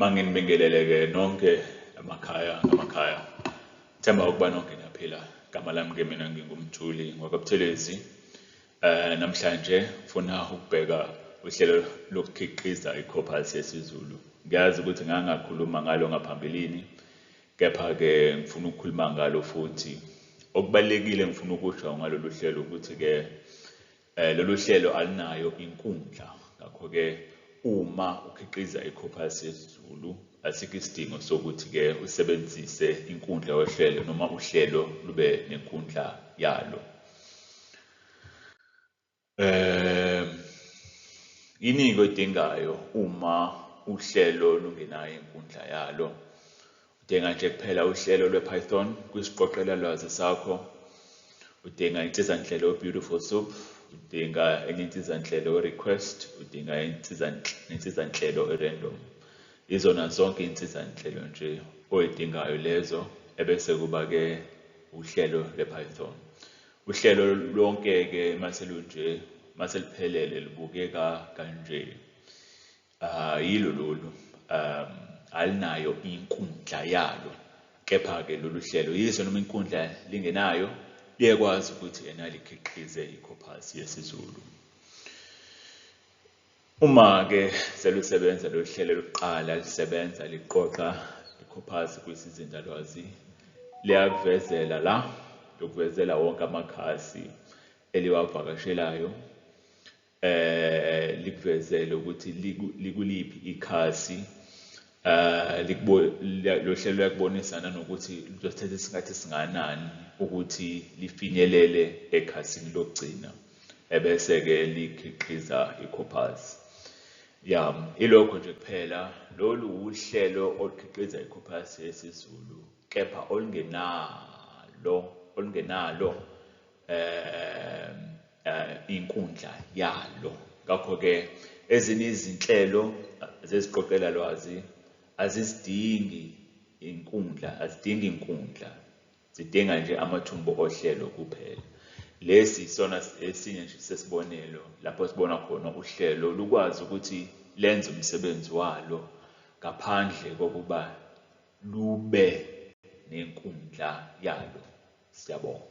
Manginibingelele-ke nonke emakhaya ngamakhaya. Themba ukuba nonke niyaphila. Igama lami-ke mina nginguMthuli ngwakaButhelezi. Namhlanje ngifuna ukubheka uhlelo lokukhiqiza ikhophasi yesiZulu. Ngiyazi ukuthi ngangakhuluma ngalo ngaphambilini, kepha-ke ngifuna ukukhuluma ngalo futhi. Okubalulekile engifuna ukusho ngalolu hlelo ukuthi-ke Lolu hlelo alunayo inkundla, ngakho-ke uma ukhiqiza ikhophasi yesiZulu asikho isidingo sokuthi-ke usebenzise inkundla yohlelo noma uhlelo lube nenkundla yalo. Yini-ke oyidingayo uma uhlelo lungenayo inkundla yalo? Udinga nje kuphela uhlelo lwe-Python kwisiqoqelalwazi sakho. Udinga insizanhlelo Beautiful Soup, udinga enye insizanhlelo Request, udinga insizanhlelo Random. Izona zonke insizanhlelo nje oyidingayo lezo, ebese kuba-ke uhlelo lwe-Python. Uhlelo lonke-ke maselunje, maseluphelele lubukeka kanje. Yilo lolu, alinayo inkundla yalo, kepha-ke lolu hlelo yize noma inkundla lingenayo, liyakwazi ukuthi ena likhiqize ikhophasi yesiZulu. Uma-ke selusebenza lolu hlelo lokuqala lisebenza liqoqa ikhophasi kwisizindalwazi, liyakuvezela la, likuvezela wonke amakhasi eliwavakashelayo. Likuvezele ukuthi likuliphi ikhasi, lo hlelo luyakubonisa nanokuthi luzothatha isikhathi esingakanani ukuthi lifinyelele ekhasini lokugcina, ebese-ke likhiqiza ikhophasi. Ya, ilokho nje kuphela. Lolu wuhlelo olukhiqiza ikhophasi yesiZulu, kepha olungenalo, olungenalo inkundla yalo. Ngakho-ke ezinye izinhlelo zeziqoqelalwazi azizidingi inkundla, azidingi inkundla, zidinga nje amathumbu ohlelo kuphela. Lesi isona esinye nje sesibonelo lapho sibona khona uhlelo lukwazi ukuthi lenze umsebenzi walo ngaphandle kokuba lube nenkundla yalo. Siyabonga.